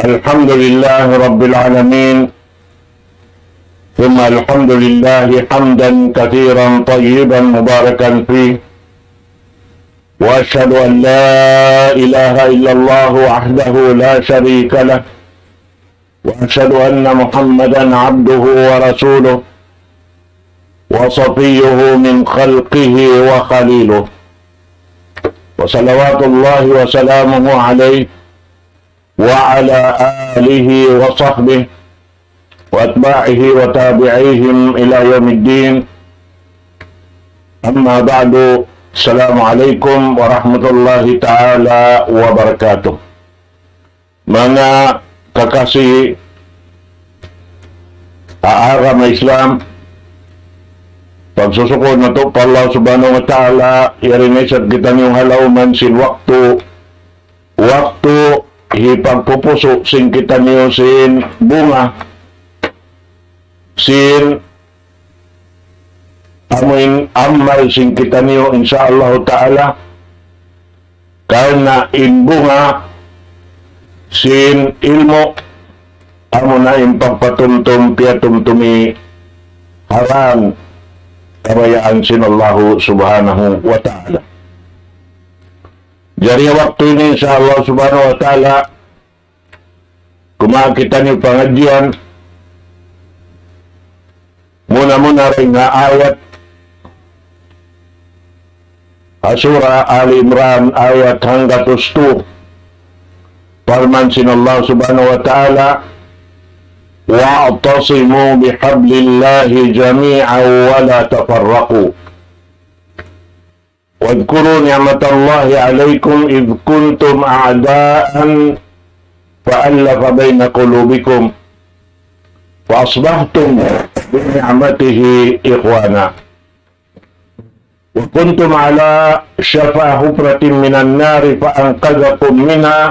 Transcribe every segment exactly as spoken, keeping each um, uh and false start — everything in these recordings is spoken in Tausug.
الحمد لله رب العالمين، ثم الحمد لله حمدا كثيرا طيبا مباركا فيه، وأشهد أن لا إله إلا الله وحده لا شريك له، وأشهد أن محمدا عبده ورسوله، وصفيه من خلقه وخليله، وصلوات الله وسلامه عليه وعلى آله وصحبه وأتباعه وتابعيهم إلى يوم الدين. أما بعد، السلام عليكم ورحمة الله تعالى وبركاته. Manga kakasi ha agama Islam, pagsusukur natu' pa Allah Subhanahu wa Ta'ala, yari na isab kitaniyu ha lawm sin waktu, waktu hipagpupusu' sin kitaniyu sin bunga sin amuin amal sin kitaniyu, insya Allah Ta'ala, karna' in bunga sin ilmu' amuna in pagpatumtum piyatumtumi ha lawm kabayaan sin Allah Subhanahu wa Ta'ala. Jari waktu ini, insya Allah Subhanahu wa Ta'ala, kumawa' kitaniyu pangadjian, muna-muna dayn ha ayat ha Surah Ali Imran, ayat hanggatus tū. Parman sin Allah Subhanahu wa Ta'ala, واعتصموا بحبل الله جميعا ولا تفرقوا. واذكروا نعمة الله عليكم إذ كنتم أعداء فألف بين قلوبكم فأصبحتم بنعمته إخوانا وكنتم على شفا حفرة من النار فأنقذكم منها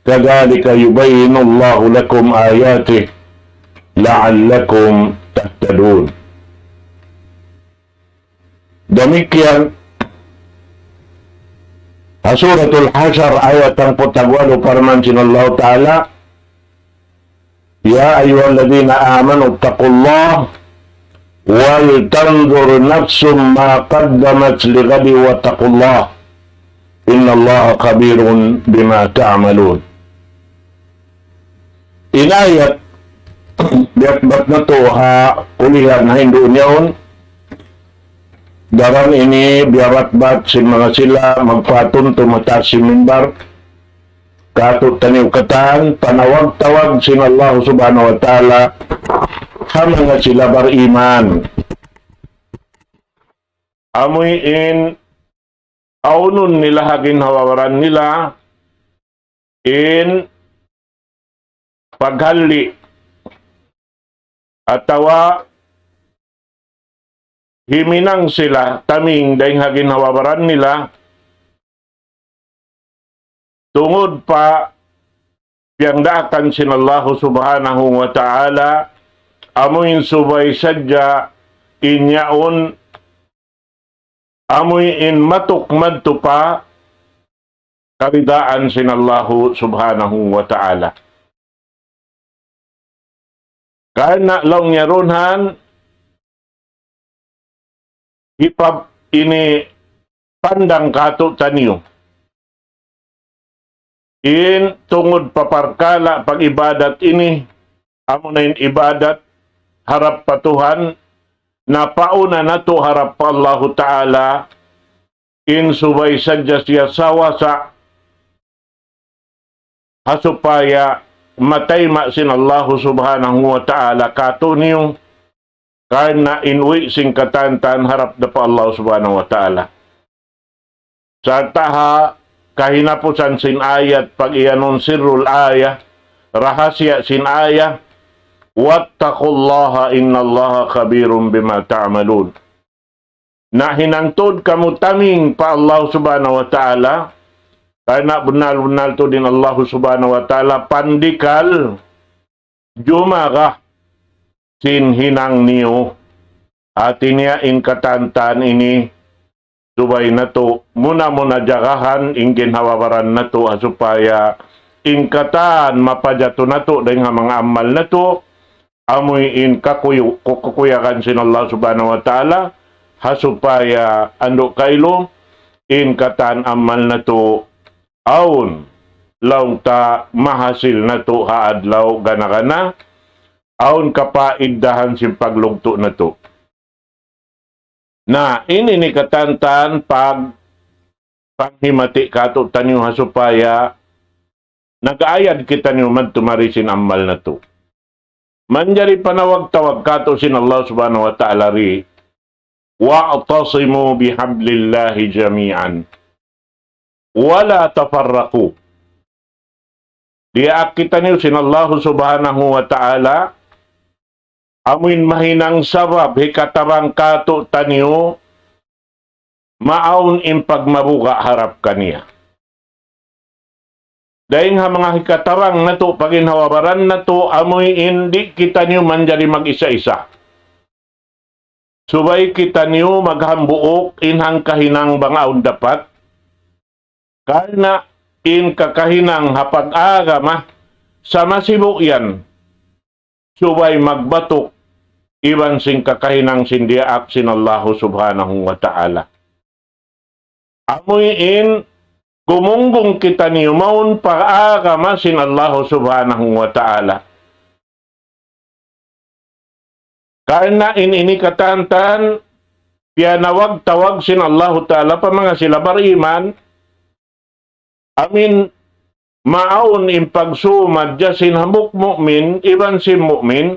كذلك يبين الله لكم آياته لعلكم تهتدون. Damikkiyan, ha Suratul Hashr, ayat hangpu' tagwalu, parman sin Allah Ta'ala, يا أيها الذين آمنوا اتقوا الله ولتنظر نفس ما قدمت لغد واتقوا الله إن الله خبير بما تعملون. In ayat, biya' bat natu' ha kulihan ha hindu' niyaun, daran ini biya' bat-bat sin manga sila magpatumtum ha taas sin mimbar, kātu'niyu katan, panawag-tawag sin Allah Subhanahu wa Ta'ala ha manga sila bariman. Amuin awnun nila ha ginhawa-baran nila in paghalli' atawa himinang sila taming dayn ha ginhawa-baran nila, tungud pa piyangdaakan sin Allahu Subhanahu wa Ta'ala, amuin subay sadja in yaun, amuin matuk madtu pa karidaan sin Allahu Subhanahu wa Ta'ala. Karna' laung niya duun, hipab ini pandang kātu'niyu. In tungud pa parkala' pag-ibadat ini, amuna in ibadat harap pa Tuhan, na pauna natu' harap pa Allahu Ta'ala, in subay sadja siya sawasa ha supaya matayma' sin Allahu Subhanahu wa Ta'ala kātu'niyu, karna' in uwi' sin katantan harap da pa Allah Subhanahu wa Ta'ala. Sarta' ha kahinapusan sin ayat, pag-iyanun sirrul ayat, rahasiya sin ayat, واتقوا الله إن الله خبير بما تعملون. Na hinang tuud kamu taming pa Allah Subhanahu wa Ta'ala, karna' bunnal-bunnal tuud in Allah Subhanahu wa Ta'ala pandikal jumaga sin hinang niyu. Hāti niya in katantan ini, subay natu' muna-muna jagahan in ginhawa-baran natu' ha supaya in katan mapajatu natu' dayn ha manga amal natu', amuin kakuyu-, kukuyagan sin Allah Subhanahu wa Ta'ala, ha supaya andu' kailu, in katan amal natu' awn laung ta mahasil natu' ha adlaw gana-gana, awn kapaiddahan sin paglugtu' natu'. Na, ini in katan-katan pag-, panghimati katu'taniyu ha supaya nag-ayad kitaniyu madtu mari sin amal natu'. Manjari panawag-tawag katu' sin Allah Subhanahu wa Ta'ala ri, "Wa'tasimu bihablillahi jami'an, wa la tafarraqu." Diyaak kitaniyu sin Allah Subhanahu wa Ta'ala, amuin mahinang sabab hikatabang katu'taniyu, maawn in pagmabuga' harap kaniya. Dayn ha manga hikatabang natu', paginhawa-baran natu', amuin di' kitaniyu manjari mag-isa-isa. Subay kitaniyu maghambuuk in hangkahinang bang awn dapat. Karna' in kakahinang ha pag-agama sa masibu' yan, subay magbatuk iban sin kakahinang sin diyaak sin Allahu Subhanahu wa Ta'ala. Amuin gumunggung kitaniyu mawn pa agama sin Allahu Subhanahu wa Ta'ala. Karna' in ini katan-katan piyanawag-tawag sin Allahu Ta'ala pa manga sila bariman, amuin maawn in pagsumad ja sin hambuuk mu'min iban sin mu'min,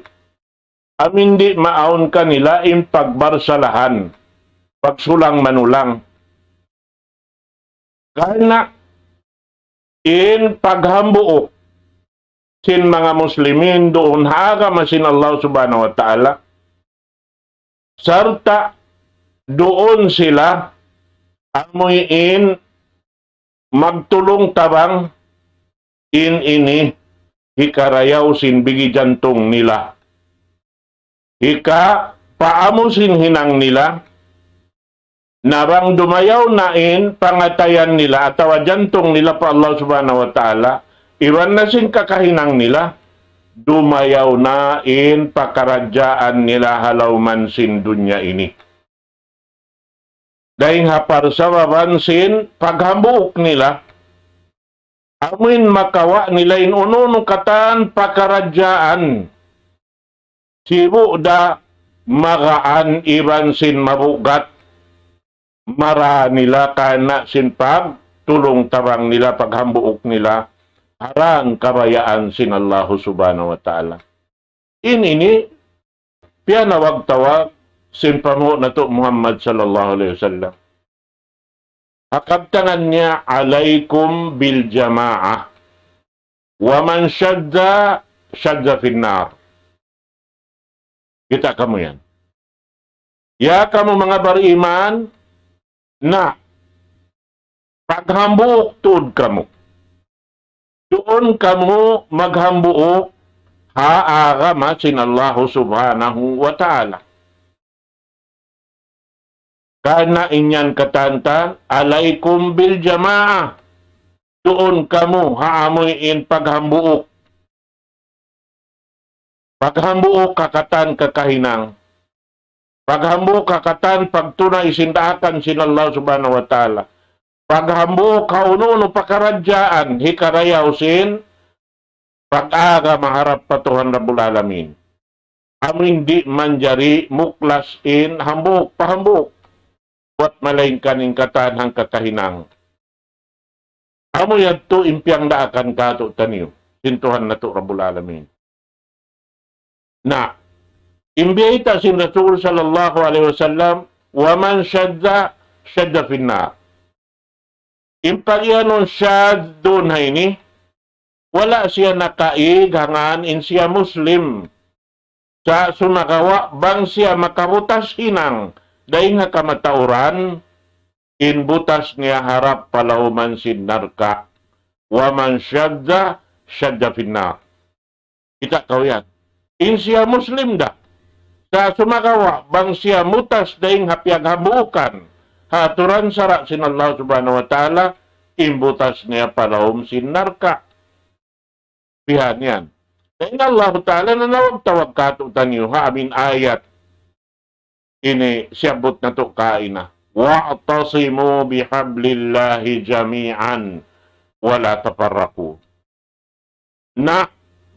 amuin di' maawn kanila in pagbarsalahan, pagsulang-manulang. Karna' in paghambuuk sin manga muslimin duun ha agama sin Allah Subhanahu wa Ta'ala, sarta' duun sila amuin magtulung-tabang, in ini hikarayaw sin bigi jantung nila, hikapaamu sin hinang nila. Na bang dumayaw na in pangatayan nila atawa jantung nila pa Allah Subhanahu wa Ta'ala, iban na sin kakahinang nila, dumayaw na in pakaradjaan nila ha lawm sin dunya ini. Dayn ha parsababan sin paghambuuk nila, amuin makawa' nila in unu-unu katan pakaradjaan, sibu' da magaan iban sin mabugat, mara nila karna' sin pagtulung-tabang nila, paghambuuk nila, ha rang kabayaan sin Allahu Subhanahu wa Ta'ala. In ini piyanawag-tawag sin panghu' natu' Muhammad sallallahu alayhi wasallam. Ha kabtangan niya, "Alaykum bil jama'ah. Wa man shadda, shadda fin nar." Kita' kamu yan. Ya kamu manga bariman, na paghambuuk tuud kamu. Duun kamu maghambuuk ha agama sin Allahu Subhanahu wa Ta'ala. Karna' in yan katan-katan, "Alaykum bil jama'ah." Duun kamu ha amuin paghambuuk. Paghambuuk ha katan kakahinang. Paghambuuk ha katan pagtunay sin daakan sin Allah Subhanahu wa Ta'ala. Paghambuuk ha unu-unu pakaradjaan hikarayaw sin pag-agama harap pa Tuhan Rabbul Alamin. Amuin di' manjari muklas in hambuuk pa hambuuk. Buwat malaingkan in katan hangkakahinang. Amu yadtu in piyangdaakan katu'taniyu sin Tuhan natu' Rabbul Alamin. Na, in biyayta' sin Rasul sallallahu alayhi wasallam, "Wa man shadda, shadda fin nar." In pagiyanun shadh duun ha ini, wala' siya nakaig ha ngan in siya Muslim. Sa' sumagawa' bang siya makabutas hinang dayn ha kamatauran, in butas niya harap pa lawm sin narka'. "Wa man shadda, shadda fin nar." Kita' kaw yan. In siya Muslim da. Sa' sumagawa' bang siya mutas dayn ha piyaghambuukan ha aturan sara' sin Allah Subhanahu wa Ta'ala, in butas niya pa lawm sin narka'. Bihan yan. Na in Allahu Ta'ala nanawag-tawag kātu'niyu ha amin ayat ini siyabbut natu' kaina. وَاعْتَصِمُوا بِحَبْلِ اللَّهِ جَمِيعًا وَلَا تَفَرَّقُوا. Na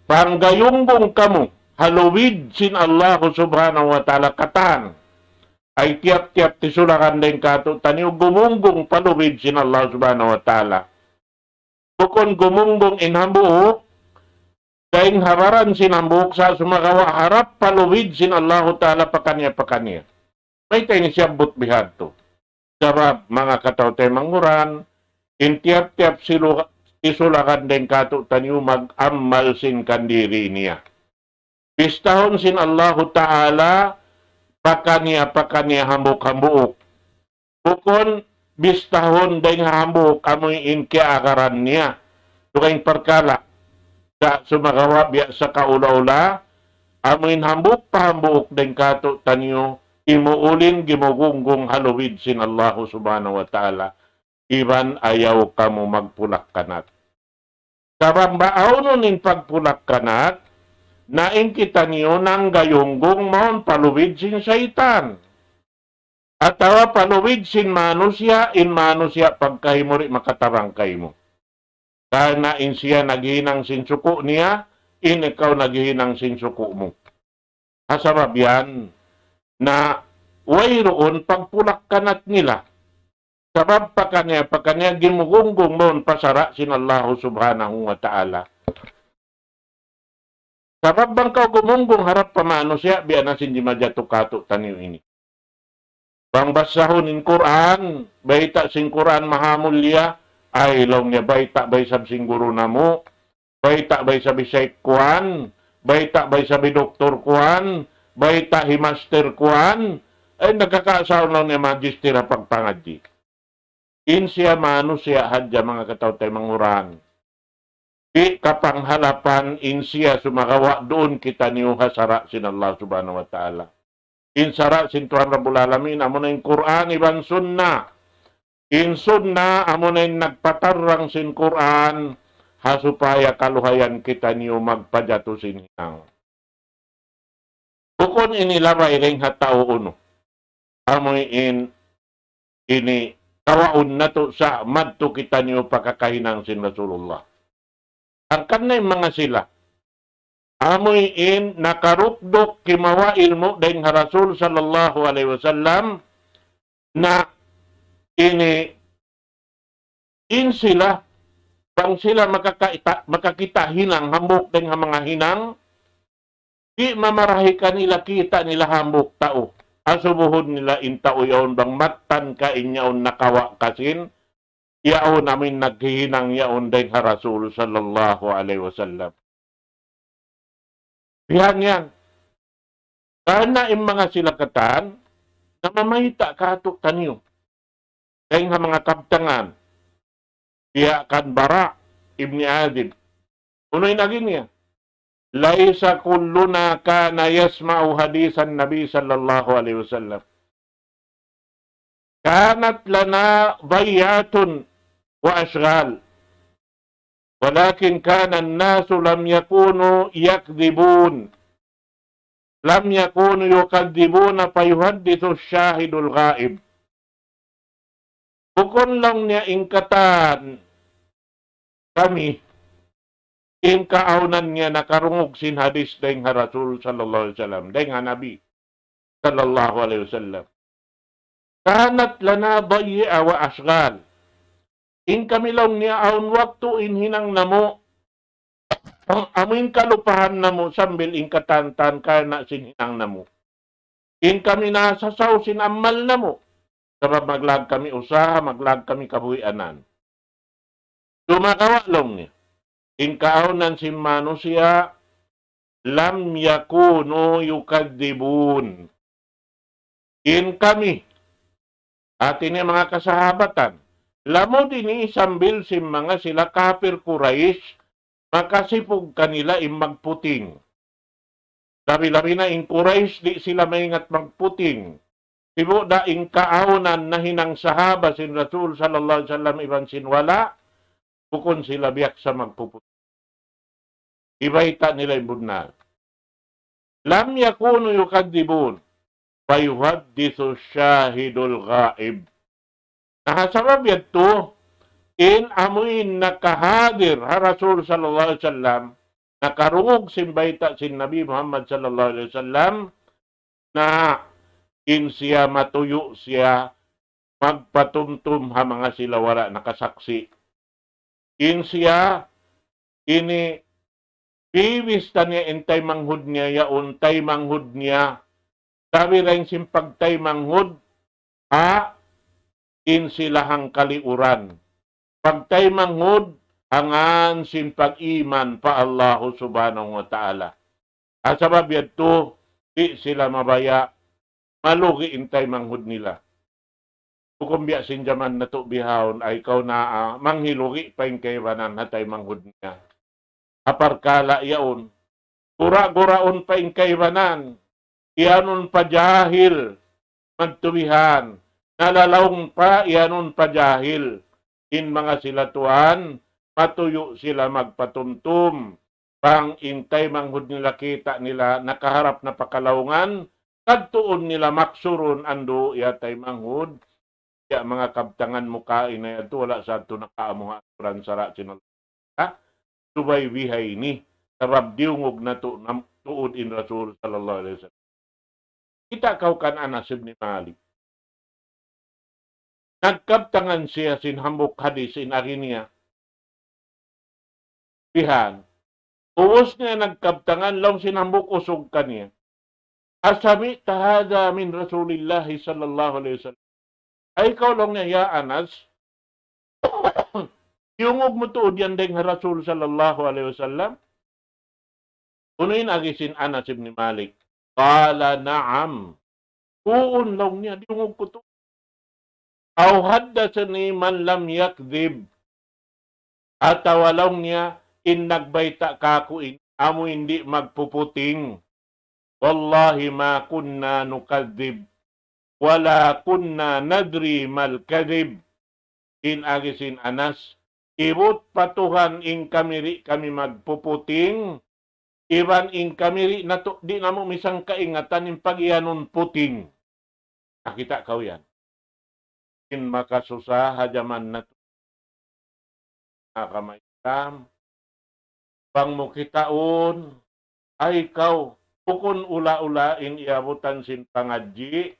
panggayunggung kamu ha lubid sin Allahu Subhanahu wa Ta'ala katan. Ay tiyap-tiyap tisulakan dayn kātu'niyu gumunggung pa lubid sin Allah Subhanahu wa Ta'ala. Bukun gumunggung in hambuuk, dayn ha baran sin hambuuk sa' sumagawa' harap pa lubid sin Allahu Ta'ala pakaniya-pakaniya. Mayta' ini siyabbut bihadtu? Sabab, manga kataw-taymanghuran, in tiyap-tiyap silu-, tisulakan dayn kātu'niyu mag-amal sin kandiri niya. Bistahun sin Allahu Ta'ala pakaniya-pakaniya hambuuk-hambuuk. Bukun bistahun dayn ha hambuuk amuin kiyaagaran niya. Dugaing parkala'. Sa' sumagawa' biya' sa kaula-ula, amuin hambuuk pa hambuuk dayn kātu'niyu, imuulin gimugunggung ha lubid sin Allahu Subhanahu wa Ta'ala. Iban ayaw kamu magpulak-kanat. Sabab bang awnun in pagpulak-kanat, na in kitaniyu nanggayunggung mawn pa lubid sin saytan. Atawa pa lubid sin manusiya', in manusiya' pagkahi mu di' makatabang kaymu. Karna' in siya naghihinang sin suku' niya, in ikaw naghihinang sin suku' mu. Ha sabab yan, na wayruun pagpulak-kanat nila. Sabab pakaniya-pakaniya gimugunggung mawn pa sara' sin Allahu Subhanahu wa Ta'ala. Sabab bang kaw gumunggung harap pa manusiya', biya' na sin jimajatu kātu'niyu ini. Bang basahun in Qur'an, bayta' sin Qur'an mahamulliya, ay laung niya bayta' ba isab sin guru namu', bayta' ba isab hi Sheikh kuwan, bayta' ba isab hi Doktor kuwan, bayta' hi Master kuwan, ay nagkakaasaw laung niya magister ha pagpangadji'. In siya manusiya' hadja manga kataw-taymanghuran. Di' kapanghalapan in siya sumagawa' duun kitaniyu ha sara' sin Allah Subhanahu wa Ta'ala. In sara' sin Tuhan Rabbul Alamin, amuna in Qur'an iban Sunnah. In Sunnah, amuna in nagpatarrang sin Qur'an, ha supaya kaluhayan kitaniyu magpajatu sin hinang. Bukun ini labay dayn ha tau unu. Amuin ini kawaun natu' sa' madtu kitaniyu pa kakahinang sin Rasulullah. Hangkan na in manga sila. Amuin nakarukduk kimawa' ilmu' dayn ha Rasul sallallahu alayhi wasallam na ini in sila, bang sila makakaita-, makakita' hinang hambuuk dayn ha manga hinang, di' mamarahi kanila kita' nila hambuuk tau. Asubuhun nila in tau yaun bang mattan ka in yaun nakawa' ka sin, yaun amuin naghihinang yaun dayn ha Rasul sallallahu alayhi wasallam. Bihan yan. Karna' in manga sila katan, namamayta' kātu'niyu. Dayn ha manga kabtangan. Biya' kan Bara' ibn Azib. Unu in agi niya? ليس كلنا كان يسمع حديث النبي صلى الله عليه وسلم. كانت لنا ضيعة وأشغال. ولكن كان الناس لم يكونوا يكذبون. لم يكونوا يكذبون فيحدث الشاهد الغائب. Bukun laung niya in katan kami, in kaawnan niya nakarungug sin hadith dayn ha Rasul sallallahu alayhi wasallam, dayn ha Nabi sallallahu alayhi wasallam. كانت لنا ضيعة وأشغال. In kami laung niya awn waktu in hinang namu', amu in kalupahan namu' sambil in katan-katan karna' sin hinang namu'. In kami nasasaw sin amal namu'. Sabab maglag kami usaha, maglag kami kabuhianan. Sumagawa' laung niya. In kaawnan sin manusiya', لم يكونوا يكذبون. In kami, hati niya manga kasahabatan, lamud ini sambil sin manga sila kapir Quraysh, makasipug kanila in magputing. Labi-labi na in Quraysh, di' sila maingat magputing. Sibu' da in kaawnan nahinang sahaba sin Rasul sallallahu alayhi wasallam iban sin wala', bukun sila biyaksa magpuputing. Ibayta' nila in bunnal. لم يكونوا يكذبون فيحدث الشاهد الغائب. Na ha sabab yadtu, in amuin nakahadir ha Rasul sallallahu alayhi wasallam, nakarungug sin bayta' sin Nabi Muhammad sallallahu alayhi wasallam, na in siya matuyu' siya magpatumtum ha manga sila wala' nakasaksi'. In siya, ini, bibista niya in taymanghud niya, yaun taymanghud niya. Sabi dayn sin pagtaymanghud, ha, in sila hangkaliuran. Pagtaymanghud, ha ngan sin pag-iman pa Allahu subhanahu wa ta'ala. Ha sabab yadtu, di' sila mabaya', malugi in taymanghud nila. Hukum biya' sin jaman natu' bihaun, ay kaw na, ah, manghilugi pa in kaibanan ha taymanghud niya. Ha parkala' yaun, gura-guraun pa in kaibanan, iyanun pa jahil, magtubihan, nalalaung pa iyanun pa jahil, in manga sila tuwan, matuyu' sila magpatumtum, bang in taymanghud nila kita' nila nakaharap na pa kalaungan, kadtuun nila maksurun andu' ya taymanghud, ya manga kabtangan mu kaina yadtu, wala' sa yadtu nakaamu ha aturan sara' sin Allah. Ha? Subay biha ini, sabab diyungug natu' nam-, tuud in Rasul sallallahu alayhi wasallam. Kita' kaw kan Anas ibn Malik. Nagkabtangan siya sin hambuuk hadis in agi niya. Bihan. Ubus niya nagkabtangan, laung sin hambuuk usug kaniya, أسمعت هذا من رسول الله صلى الله عليه وسلم؟ Ay kaw, laung niya, ya Anas, diyungug mu tuud yan dayng ha Rasul sallallahu alayhi wasallam? Unu in agi sin Anas ibn Malik? قال نعم. Huun, laung niya, diyungug ku tuud. أو حدثني من لم يكذب. Atawa laung niya, in nagbayta' kāku' in, amu in di' magpuputing. والله ما كنا نكذب ولا كنا ندري ما الكذب. In agi sin Anas, ibut pa Tuhan in kami di' kami magpuputing, iban in kami di' natu-, di' namu' misan kaingatan in pagiyanun puting. Nakita' kaw yan. In makasusa ha jaman natu', ha kama Islam, bang mu kitaun, ay kaw, bukun ula-ula in iyabutan sin pangadji',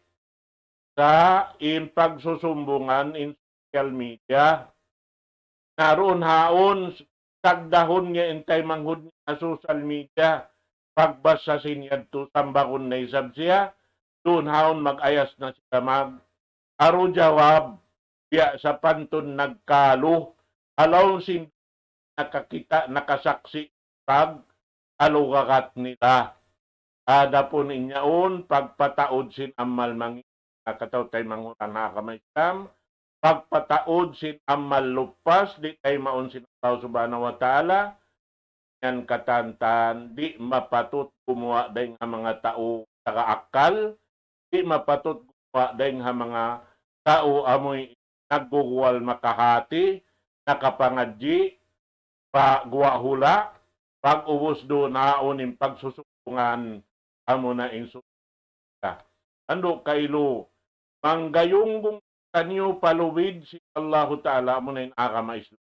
sa' in pagsusumbungan in social media. Na duun haun, sagdahun niya in taymanghud niya ha social media, pagbasa sin yadtu, sambagun na isab siya, duun haun mag-ayas na sila mag-aru jawab, biya' sapantun nagkalu, ha lawm sin nakakita', nakasaksi' pag-alugagat nila. Adapun in yaun, pagpataud sin amal mangi-, nakataw tay manguran ha agama Islam, pagpataud sin amal lupas, di' tay mawn sin Allah Subhanahu wa Ta'ala, yan katantan, di' mapatut gumuwa' dayng ha manga tau taga akkal, di' mapatut gumuwa' dayng ha manga tau amuy nagguguwal makahati, nakapangadji', pa guwa' hula', pag-ubus duun awn in pagsusumbungan, amuna in su-, andu' kailu, manggayunggung taniyu pa lubid sin Allahu Ta'ala, amuna in agama Islam.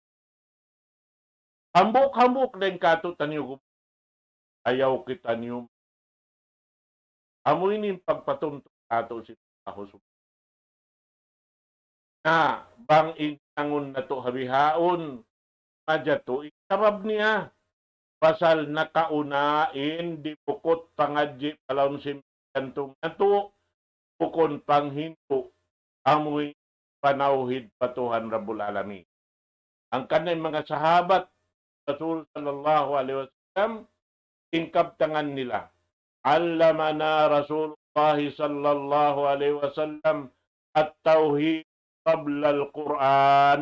Hambuuk-hambuuk dayng kātu'niyu gum-, ayaw kitaniyu. Amu ini in pagpatumtum kātu' sin Allahu Subhanahu. Na, bang in tangun natu' ha bihaun, majatu in sabab niya. Pasal nakauna in dibukut pangadji' pa lawm sin jantung natu', bukun panghindu', amuy panawhid pa Tuhan Rabbul Alamin. Hangkan na in manga sahabat Rasul sallallahu alayhi wasallam, in kabtangan nila, علمنا رسول الله صلى الله عليه وسلم التوحيد قبل القرآن.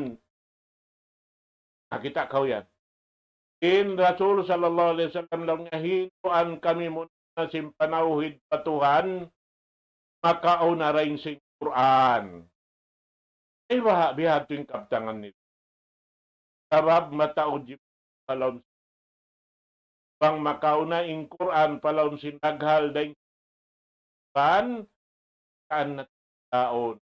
Nakita' kaw yan. In Rasul sallallahu alayhi wasallam laung niya, hinduan kami muna sin panawhid pa Tuhan, makauna dayn sin Qur'an. Ay, baha' bihadtu in kabtangan nila. Sabab mataud Jibril pa lawm. bang makauna in Qur'an pa lawm sin daghal dayn kan, kan na taon.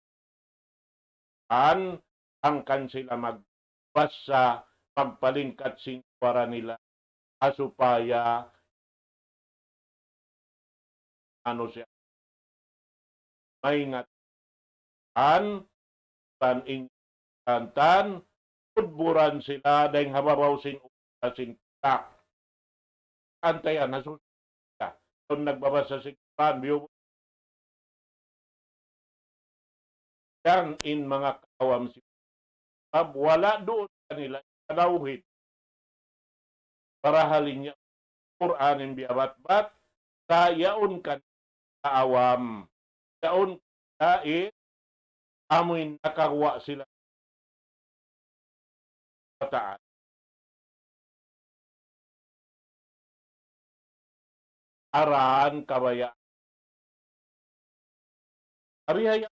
Kan, hangkan sila magbasa, magpalingkat sin suwara nila, ha supaya, anu siya, maingat. Kan, tan in, tan, tan, budburan sila dayn ha babaw sin, sin tak. Antayan, nasusunod ka. Kung nagbabasa sin Qur'an, biyu-, yan in manga kaawam sin, sabab wala' duun kanila tawhid. Parahal in ya Qur'an in biyabatbat, sa' yaun kan kaawam. Yaun lain, amuin nakaguwa' sila. Wa ta'ala. Aran kabaya'. Ari haya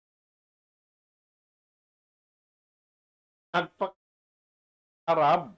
nagpak-, Arab.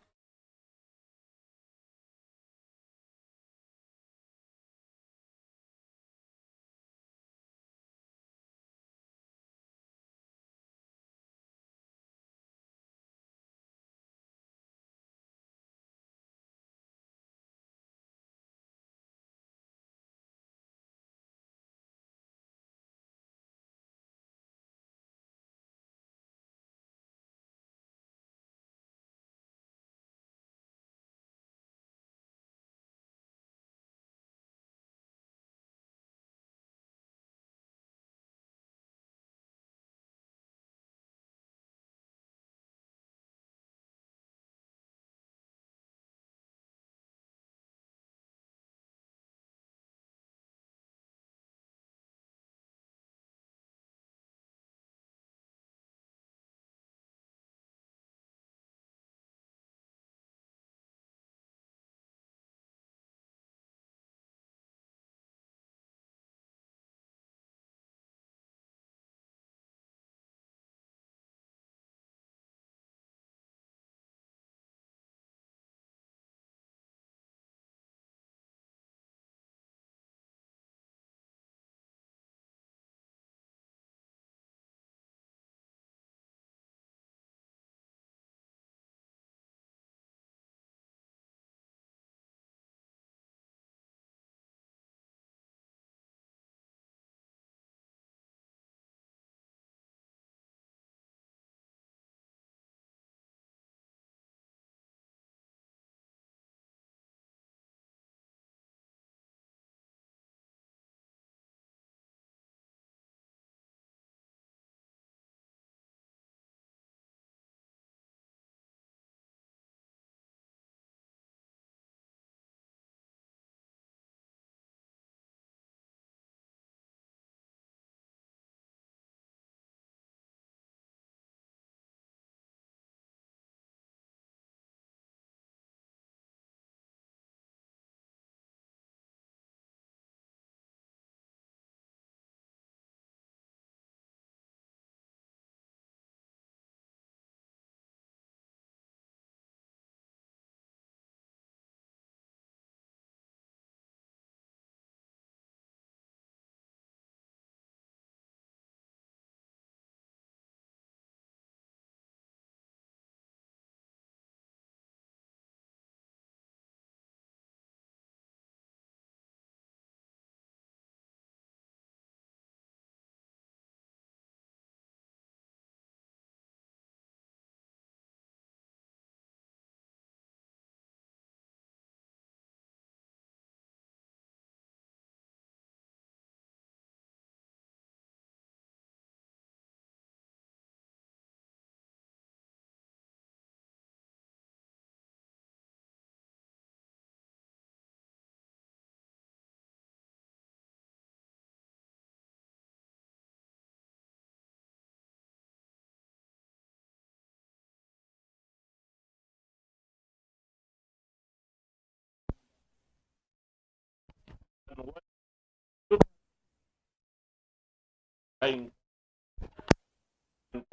Ay,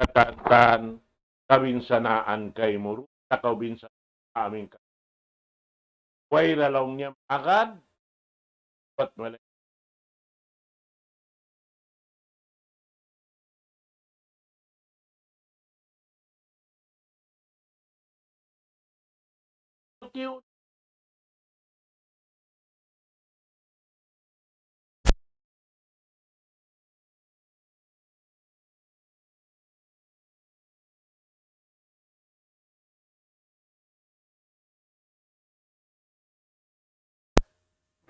katan, kabinsanaan kaymu, sa' kabinsanaan amin ka. Way da laung niya agad, bat malay.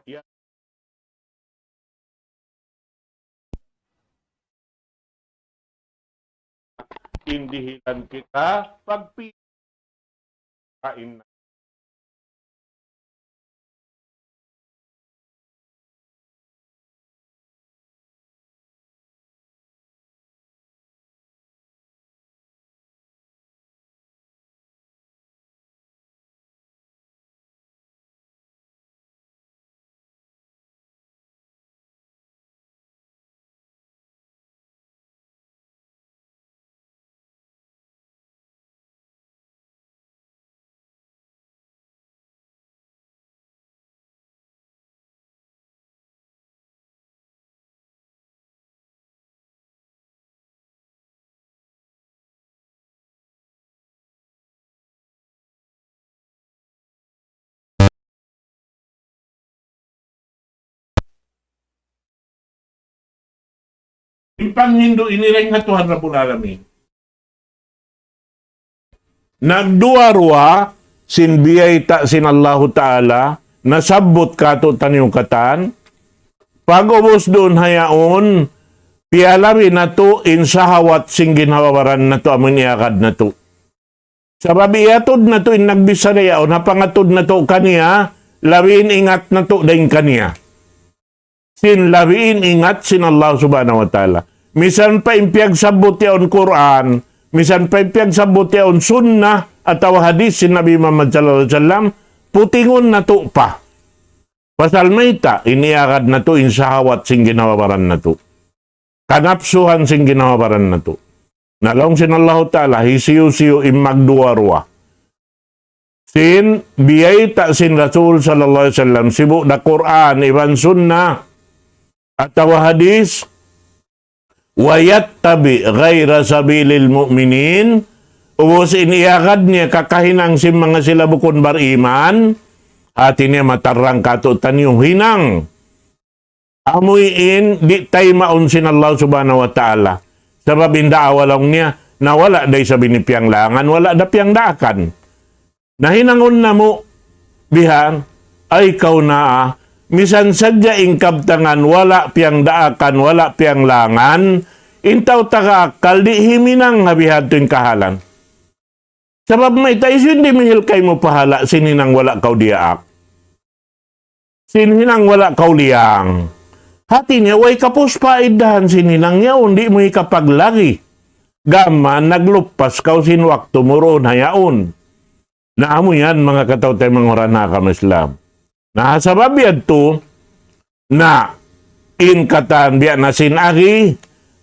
Ya. In dihilan kita pagpi-, kain. In panghindu' ini dayn ha Tuhan Rabbul Alamin. Nagduwa-ruwa sin biyayta' sin Allahu Ta'ala, nasabbut kātu'niyu katan, pag'ubus duun ha yaun, piyalabi natu' in sahawat sin ginhawa-baran natu' amun iyagad natu'. Sabab iyatud natu' in nagbichara yaun, ha pangatud natu' kaniya, labi in ingat natu' dayn kaniya. Sin labi in ingat sin Allah Subhanahu wa Ta'ala. Misan pa in piyagsabbut yaun Qur'an, misan pa in piyagsabbut yaun sunnah atawa hadith sin Nabi Muhammad sallallahu alayhi wasallam, putingun natu' pa. Pasal mayta', in iyagad natu' in sahawat sin ginhawa-baran natu'. Kanapsuhan sin ginhawa-baran natu'. Na laung sin Allahu Ta'ala, hisiyu-siyu in magduwa-ruwa sin biyayta' sin Rasul sallallahu alayhi wasallam, sibu' da Qur'an iban sunnah atawa hadith, ويتبع غير سبيل المؤمنين, ubus in iyagad niya kakahinang sin manga sila bukun bariman, hati niya matarrang kātu'niyu hinang. Amuin di' taymaun sin Allah Subhanahu wa Ta'ala. Sabab in daawa laung niya, na wala' da isab ini piyanglangan, wala' da piyangdaakan. Na hinangun namu' bihan, ay kaw naa, misan sadja in kabtangan wala' piyangdaakan, wala' piyanglangan, in tau taga akkal di' himinang ha bihadtu in kahalan. Sabab mayta', hisiyu in dimihil kaymu pahala' sin hinang wala' kaw diyaak, sin hinang wala' kaw liyang. Hati niya, way kapus paidahan sin hinang yaun, di' mu hikapaglagi. Gam mayan naglupas kaw sin waktu mu duun ha yaun. Na amu yan, manga kataw-taymanghuran ha agama Islam. Na sabab yadtu, na in katan biya' na sin agi,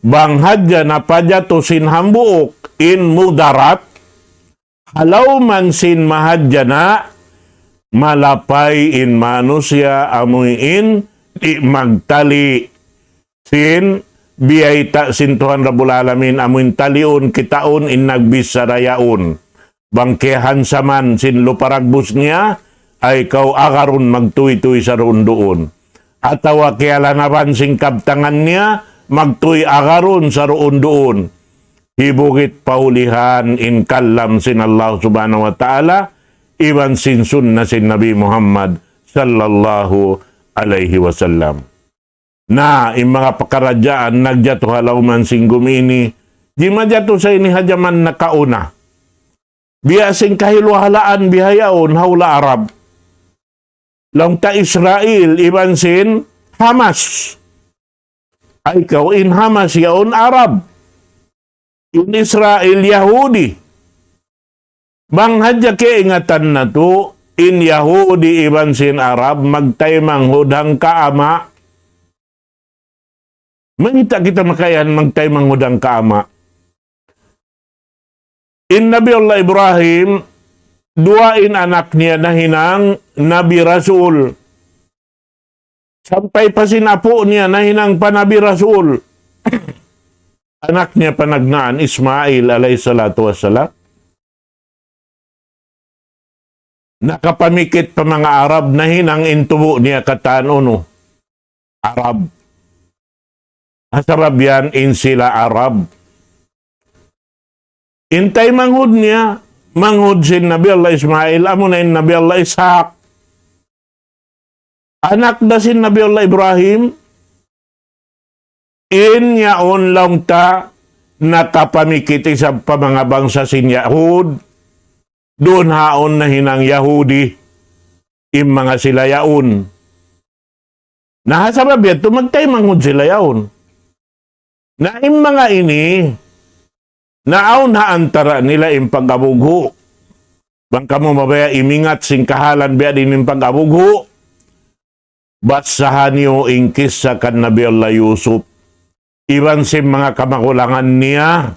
bang hadja na pajatu sin hambuuk in mudarat, ha lawm sin mahadjana', malapay in manusiya' amuin di' magtali sin biyayta' sin Tuhan Rabbul Alamin, amuin taliun kitaun in nagbichara yaun. Bang kiyahansaman sin lupa dagbus niya, ay kaw agarun magtuy-tuy saruun-duun. Atawa kiyalanaban sin kabtangan niya, magtuy agarun saruun-duun. Hibugit pa hulihan in kalam sin Allah Subhanahu wa Ta'ala, iban sin sunnah sin Nabi Muhammad sallallahu alayhi wasallam. Na, in manga pakaradjaan nagjatu ha lawm sin gumi ini, di' majatu sa ini ha jaman nakauna. Biya' sin kahiluhalaan bihaun ha hula' Arab. Laung ta Israel iban sin Hamas. Ay kaw, in Hamas yaun Arab. In Israel Yahudi. Bang hadja kaingatan natu', in Yahudi iban sin Arab magtaymanghud hangka ama'. Mayta' kita makaiyan magtaymanghud hangka ama'? In Nabi Allah Ibrahim, duwa in anak niya nahinang nabi rasul. Sampay pa sin apu' niya nahinang pa nabi rasul. Anak niya panagnaan Ismail alayhi salatu wassalam. Nakapamikit pa manga Arab, nahinang in tubu' niya katan unu? Arab. Ha sabab yan in sila Arab. In taymanghud niya, manghud sin Nabi Allah Ismail, amuna in Nabi Allah Ishaq. Anak da sin Nabi Allah Ibrahim, in yaun laung ta nakapamikit isab pa manga bangsa sin Yahud, duun haun nahinang Yahudi, in manga sila yaun. Na ha sabab yadtu magtaymanghud sila yaun. Na in manga ini, naawn ha antara' nila in pag-abughu'. Bang kamu mabaya' imingat sin kahalan biya' diin in pag-abughu', basaha niyu in kissa kan Nabi Allah Yusuf. Iban sin manga kamagulangan niya,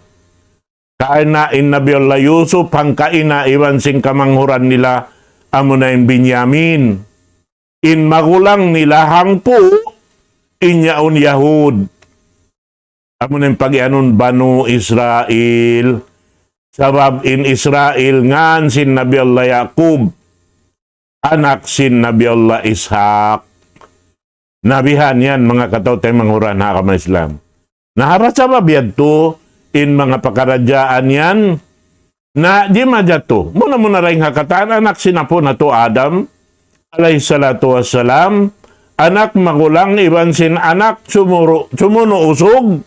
karna' in Nabi Allah Yusuf, hangkaina iban sin kamanghuran nila, amuna in Binyamin. In magulang nila hangpu', in yaun Yahud. Amuna in pagiyanun Banu Israil. Sabab in Israil, ngan sin Nabi Allah Yaqub, anak sin Nabi Allah Ishaq. Na bihan yan, manga kataw-taymanghuran ha agama Islam. Na ha sabab yadtu, in manga pakaradjaan yan, na di' majatu. Muna-muna dayn ha katan anak sin apu' natu' Adam, alayhi salatu wassalam, anak magulang iban sin anak sumuru-, sumunu' usug,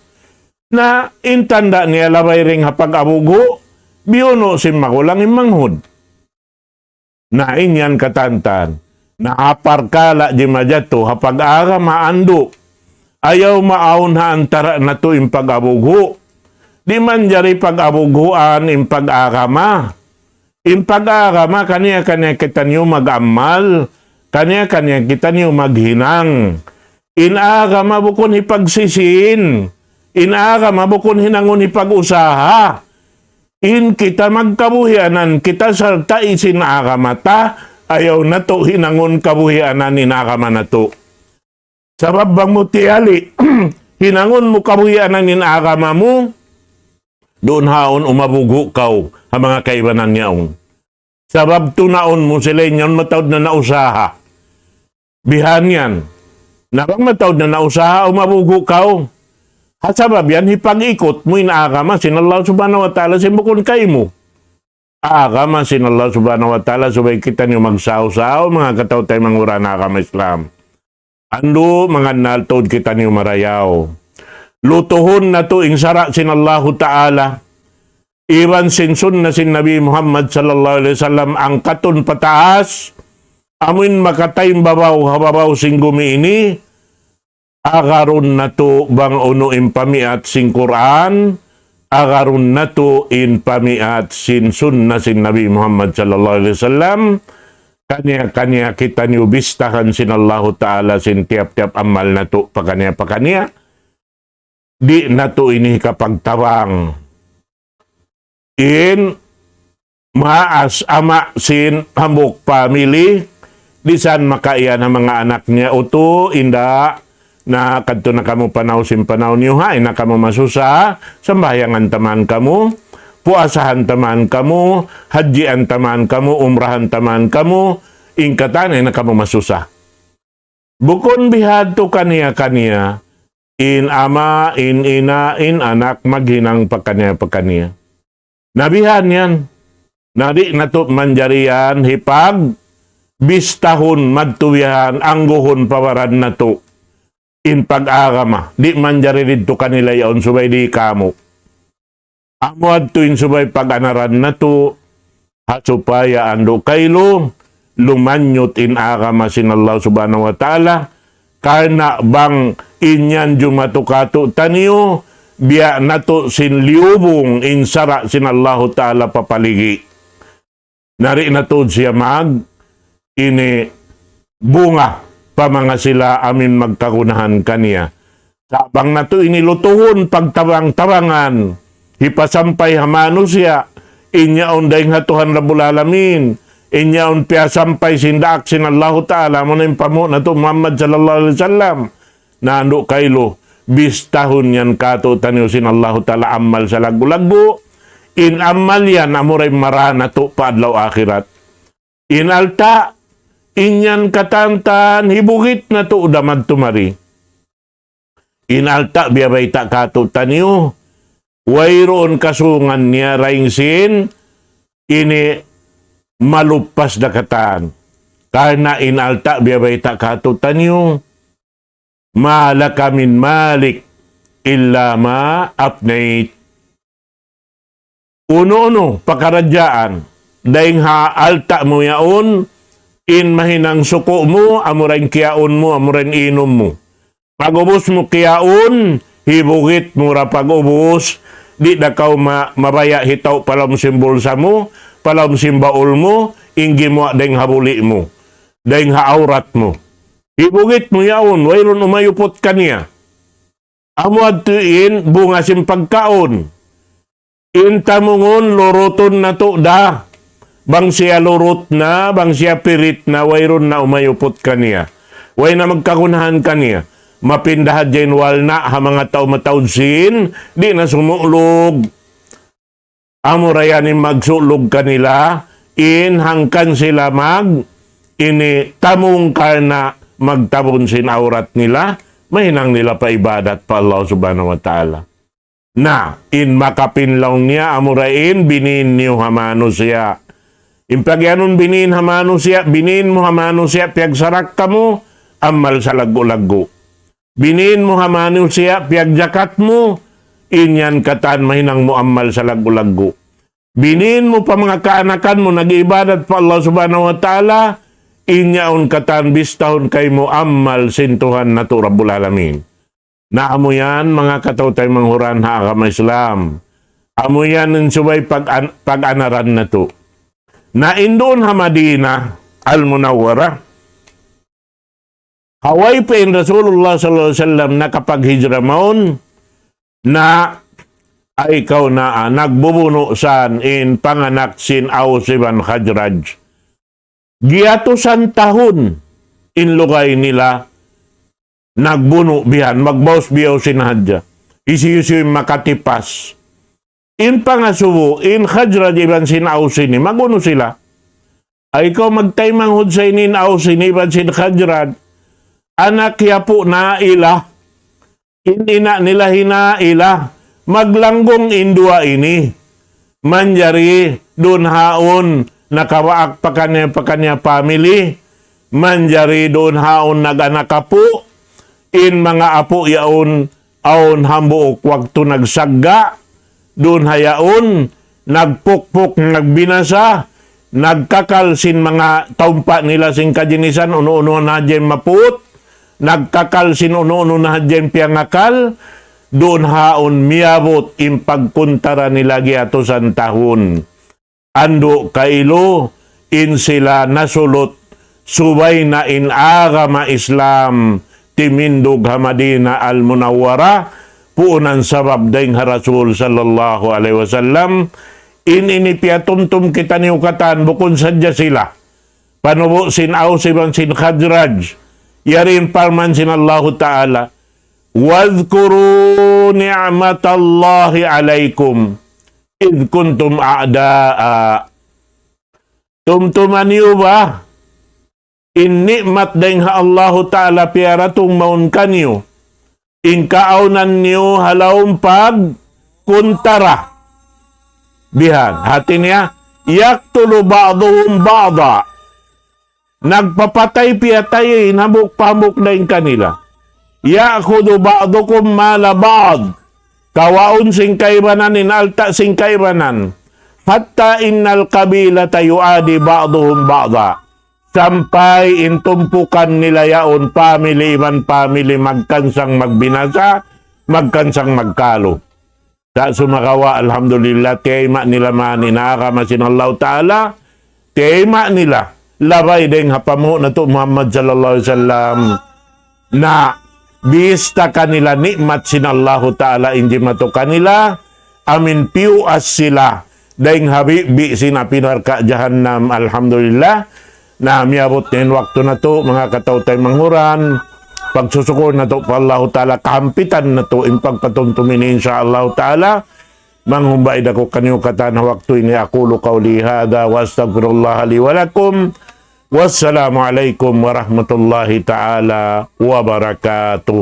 na in tanda' niya labay dayn ha pag-abughu', biyunu' sin magulang in manghud. Na in yan katantan. Na ha parkala' di' majatu, ha pag-agama andu'. Ayaw maawn ha antara' natu' in pag-abughu'. Di' manjari pag-abughuan in pag-agama. In pag-agama, kaniya-kaniya kitaniyu mag-amal, kaniya-kaniya kitaniyu maghinang. In agama bukun hipagsisiin. In agama bukun hinangun hipag-usaha. In kita magkabuhianan, kita sartai' sin agama ta, ayaw natu' hinangun kabuhianan in agama natu'. Sabab bang mu tiyali', hinangun mu kabuhianan in agama mu, duun haun umabughu' kaw, ha manga kaibanan yaun. Sabab tunaun mu sila in yaun mataud na nausaha. Bihan yan. Na bang mataud na nausaha, umabughu' kaw. Ha sabab yan, hipag-ikut mu in agama sin Allah Subhanahu wa Ta'ala sin bukun kaymu. Agama sin Allah Subhanahu wa Ta'ala, subay kitaniyu magsaw-saw, manga kataw-taymanghuran ha agama Islam. Andu', mangannal tuud kitaniyu marayaw. Lutuhun natu' in sara' sin Allahu Ta'ala. Iban sin sunna sin Nabi Muhammad sallallahu alayhi wasallam angkatun pataas, amuin makataymbabaw ha babaw sin gumi ini, agarun natu' bang unu in pamiat sin Qur'an, agarun natu' in pamiat sin sunna sin Nabi Muhammad sallallahu alayhi wasallam, kaniya-kaniya kitaniyu bistahan sin Allahu Ta'ala sin tiyap-tiyap amal natu' pakaniya-pakaniya. Di' natu' ini hikapagtabang in maas ama' sin hambuuk family, di' san makaiyan ha manga anak niya, "Utu', inda', na kadtu na kamu panaw sin panaw niyu ha, di' na kamu masusa, sambahayangan ta man kamu, puasahan ta man kamu, hadjian ta man kamu, umrahan ta man kamu, in katan di' na kamu masusa." Bukun bihadtu kaniya-kaniya, in ama', in ina', in anak maghinang pakaniya-pakaniya. Na bihan yan. Na di' natu' manjari yan hipag bistahun madtu bihan, angguhun pa baran natu'. In pag-agama, di' manjari didtu kanila yaun, subay di' kamu. Amu yadtu in subay pag-anaran natu', ha supaya andu' kailu, lumanyut in agama sin Allah Subhanahu wa Ta'ala, karna' bang in yan jumatu kātu'niyu, biya' natu' sin liyubung in sara' sin Allahu Ta'ala pa paligi'. Na di' na tuud siya mag-, ini bunga pa manga sila amuin magkagunahan kaniya. Sa' bang natu' ini lutuhun pagtabang-tabangan, hipasampay ha manusiya', in yaun dayn ha Tuhan Rabbul Alamin, In yaun piyasampay sin daak sin Allahu Ta'ala, amuna in panghu' natu' Muhammad sallallahu alayhi wasallam. Na andu' kailu, bistahun yan kātu'niyu sin Allahu Ta'ala amal salaggu'-laggu'. In amal yan, amura in marā natu' pa adlaw akhirat. In alta', in yan katantan, hibugit natu' da madtu mari. In alta' biyabayta' kātu'niyu, wayruun kasungan niya dayn sin ini maluppas da katan. Karna' in alta' biyabayta' kātu'niyu, ما لك من مالك إلا ما أفنيت. Unu-unu pakaradjaan, dayn ha alta' mu yaun, in mahinang suku' mu, amura in kiyaun mu, amura in inum mu. Pag'ubus mu kiyaun, hibugit mu da pag'ubus, di' da kaw ma-, mabaya' hitaw' pa lawm sin bulsa mu, pa lawm sin baul mu, in gimuwa' dayn ha buli' mu, dayn ha awrat mu. Hibugit mu yaun, wayruun umayuput kaniya. Amu yadtu in bunga sin pagkaun. In tamungun lurutun natu' da. Bang siya lurut na, bang siya pirit na, wayruun na umayuput kaniya. Way na magkagunahan kaniya. Mapinda hadja in walna' ha manga tau mataud sīn, di' na sumulug. Amura yan in magsulug kanila, in hangkan sila mag-, ini tamung karna' magtabun sin awrat nila, mahinang nila pa ibadat pa Allah Subhanahu wa Ta'ala. Na, in makapin laung niya, amura in binin niyu ha manusiya'. In pagiyanun binin ha manusiya', binin mu ha manusiya', piyagsarakka mu, amal salaggu'-laggu'. Binin mu ha manusiya', piyagjakat mu, in yan katan mahinang mu amal salaggu'-laggu'. Binin mu pa manga kaanakan mu, nag-ibadat pa Allah Subhanahu wa Ta'ala, in yaun katan bistahun kaymu amal sin Tuhan natu' Rabbul Alamin. Na amu yan, manga kataw-taymanghuran ha agama Islam. Amu yan in subay pag-, pag-anaran natu'. Na in duun ha Madinah Al-Munawwarah, ha way pa in Rasulullah sallallahu alayhi wasallam nakapaghijra mawn, na ay kaw na, ah, nagbubunu' san in panganak sin Aus iban Khazraj. Giyatusan tahun in lugay nila nagbunu' bihan, magbaus biyaw sin hadja. Hisiyu-siyu in makatipas. In pangasubu, in Khazraj iban sin Aus ini, mag-unu sila? Ay kaw magtaymanghud sa ini in Aus ini iban sin Khazraj. Anak hiyapu' na ila. In ina' nila hinang ila. Maglanggung in duwa ini. Manjari duun haun nakawaak pa kaniya, pa kaniya family. Manjari duun haun nag-anak apu'. In manga apu' yaun, awn hambuuk waktu nagsagga', duun ha yaun, nagpukpuk, nagbinasa, nagkakal sin manga taumpa' nila sin kajinisan, unu-unu na hadja in maput, nagkakal sin unu-unu na hadja in piyangakal, duun haun miyabut in pagkuntara nila giyatusan tahun. Andu' kailu in sila nasulut subay na in agama Islam timindug ha Madinah Al-Munawwarah, puunan sabab dayn ha Rasul sallallahu alayhi wasallam. In ini piyatumtum kitaniyu katan bukun sadja sila. Panubu' sin Aus iban sin Khazraj. Yari in parman sin Allahu Ta'ala, واذكروا نعمة الله عليكم إذ كنتم أعداء. Tumtuma niyu ba in ni'mat dayn ha Allahu Ta'ala piyaratung mawn kaniyu, in kaawnan niyu ha lawm pagkuntara? Bihan, hati niya, يقتل بعضهم بعضا. Nagpapatay piyatay in hambuuk pa hambuuk dayn kanila. يأخذ بعضكم مال بعض. Kawaun sin kaibanan in alta' sin kaibanan. حتى إن القبيلة يعادي بعضهم بعضا. Sampay in tumpukan nila yaun, family iban family, magkansang magbinasa, magkansang magkalu. Sa' sumagawa', alhamdulillah, tiyayma' nila man in agama sin Allahu Ta'ala, tiyayma' nila, labay dayn ha panghu' natu' Muhammad sallallahu alayhi wasallam. Na, bista kanila ni'mat sin Allahu Ta'ala in jimatu kanila, amuin piyuas sila, dayn ha bibi' sin api narka' jahannam. Alhamdulillah. Na miyabut na in waktu natu', manga kataw-taymanghuran. Pagsukul natu' pa Allahu Ta'ala, kahampitan natu' in pagpatumtum ini, insya Allah Ta'ala. Manghumba-i da aku kaniyu katan ha waktu ini. أقول قولي هذا وأستغفر الله لي ولكم. والسلام عليكم ورحمة الله تعالى وبركاته.